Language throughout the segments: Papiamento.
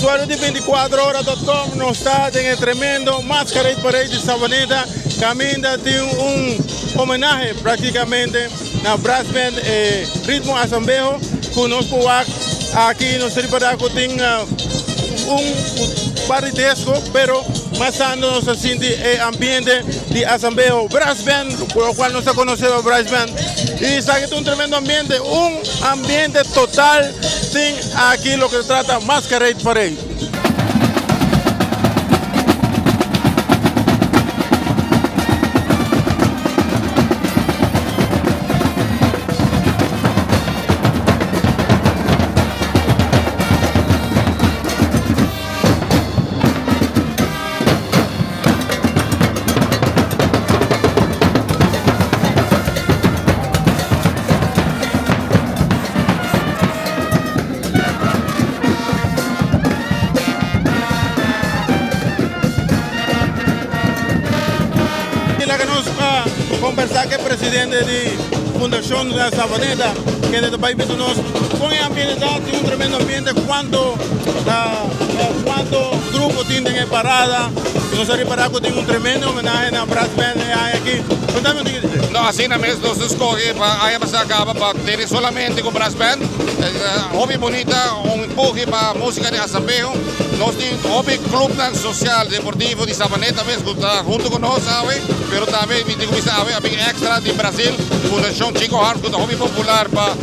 Usuario di 24ora.com nos ta den e tremendo Masquerade Parade di Savaneta caminda tin un homenahe practicamente na brass band e Ritmo Asambeho cu nos por wak aki nos ta ripara cu tin un par di desco pero mas tanto nos ta sinti e ambiente di Asambeho Brass Band lo cual nos ta conoce pa brass band y esaki ta un tremendo ambiente un ambiente total tin aki loke ta trata Masquerade Parade. Laga nos conversa cu e presidente di Fundacion La Savaneta, kende ta bay bisa nos con e ambiente ta, tin un tremendo ambiente, cuanto cuanto grupo tin den e parada, nos a ripara cu tin un tremendo homenahe na Brass Band e aña aki. Contame un tiki di esey. No, asina mes nos a scoge pa aña pasa caba pa tene solamente cu Brass Band. Hopi bunita, un empuje pa musica di Asambeho. Nos tin hopi clubnan social, deportivo di Savaneta mes cu ta hunto cu nos awe, pero tambe mi tin cu bisa awe a bin extra di Brasil, Fundacion Chico Harms cu ta hopi popular pa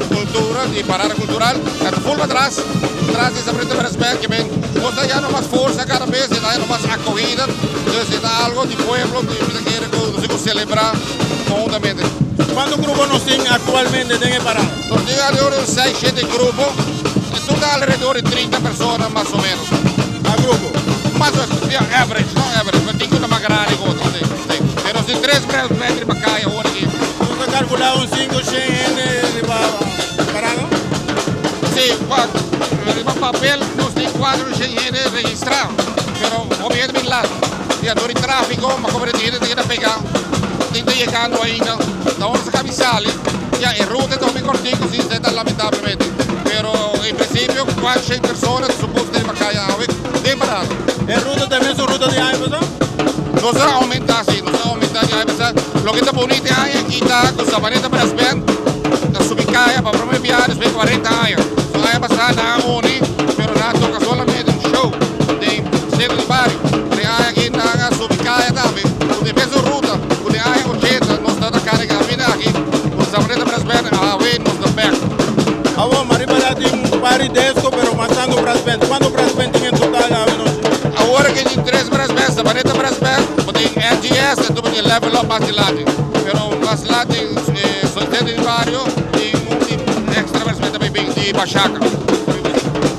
cultura y parada cultural. Nan ta full patras, tras di Savaneta Brass Band ke men nos ta haya mas forsa cada bes, e ta haya mas acogida, dus e ta algo di pueblo cu mi ta kere cu nos tin cu celebra conhuntamente. Cuanto grupo nos tin actualmente den e parada? Nos tin alrededor di un seis, shete grupo, e tur ta alrededor di trinta persona mas o menos. Pa grupo? Mas o menos, ya, average, no average, pero tin ku ta mas grandi ku otro, si, si. Pero nos tin tres brass band riba kaya awor aki. Nos ta kalkulá un sinku, shen hende riba parada? Si, wak, riba papel nos tin kuatro shen hende registrá, pero hopi hende bin lat. Ya, dor di tráfiko, ma komo di hende ta keda pegá, tin ta yegando ainda, ta ora sa kabi sali. Ya, e ruta ta hopi kortiku, si, esei ta lamentablemente. Pero en prinsipio kuater shen persona ta supos ta riba kaya awe den parada. E ruta ta e mesun ruta di aña pasá? Nos a oumentá, si, nos a oumentá di aña pasá. Loke ta bunita e aña aki ta ku Sabaneta Brass Band ta subi kaya pa prome biaha despues di kuarenta aña. So aña pasá nan a uni, pero nan a toka solamente un show den sentro di bario. Pero e aña aki nan a subi kaya tambe ku e mesun ruta ku den aña ochenta nos tabata karga bini aki ku Sabaneta Brass Band awe nos ta bek. Awor Maribel tin un par di desko pero mas tantu brass band. Kuantu brass band tin en total awe nochi? Awor aki tin tres brass band, Sabaneta Brass Band, bo tin NGS en tu bo tin Level Up mas dilanti. Pero mas dilanti Soltero di Bario tin un tin extra brass band tambe bin di Bashaka.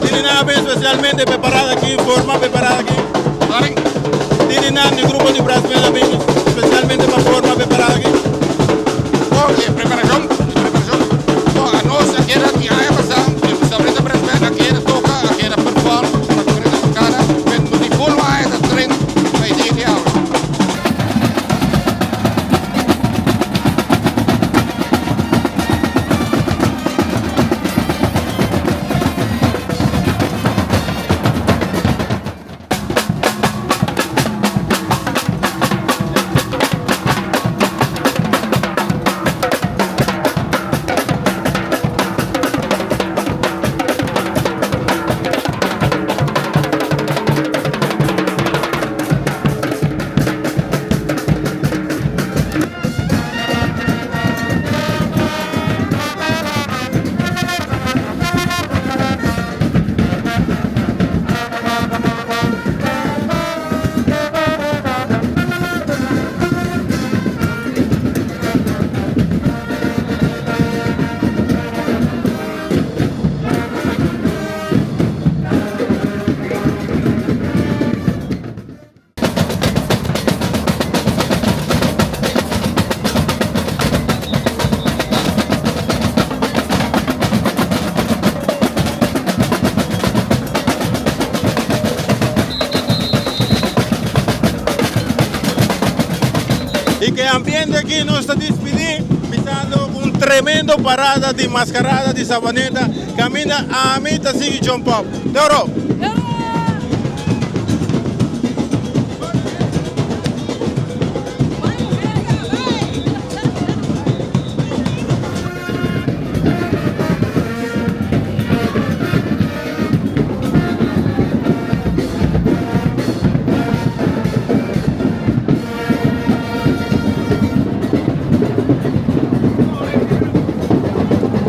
Tini nan a bin especialmente preparado aki, forma preparado aki? Sorry? Tini nan di grupo di brass band a bin especialmente pa forma preparado aki? Oh, e preparacion, e preparacion. No, anos a keda di aña pasa, e Sabaneta Brass Band a keda toca, a keda perform pa diferente tocada, pero no tin full aña ta train pa e dia di awe. Y ke ambiente aki nos ta dispidi bisando un tremendo parada di mascarada di Sabaneta caminda ami ta sigui jump up. Te oro!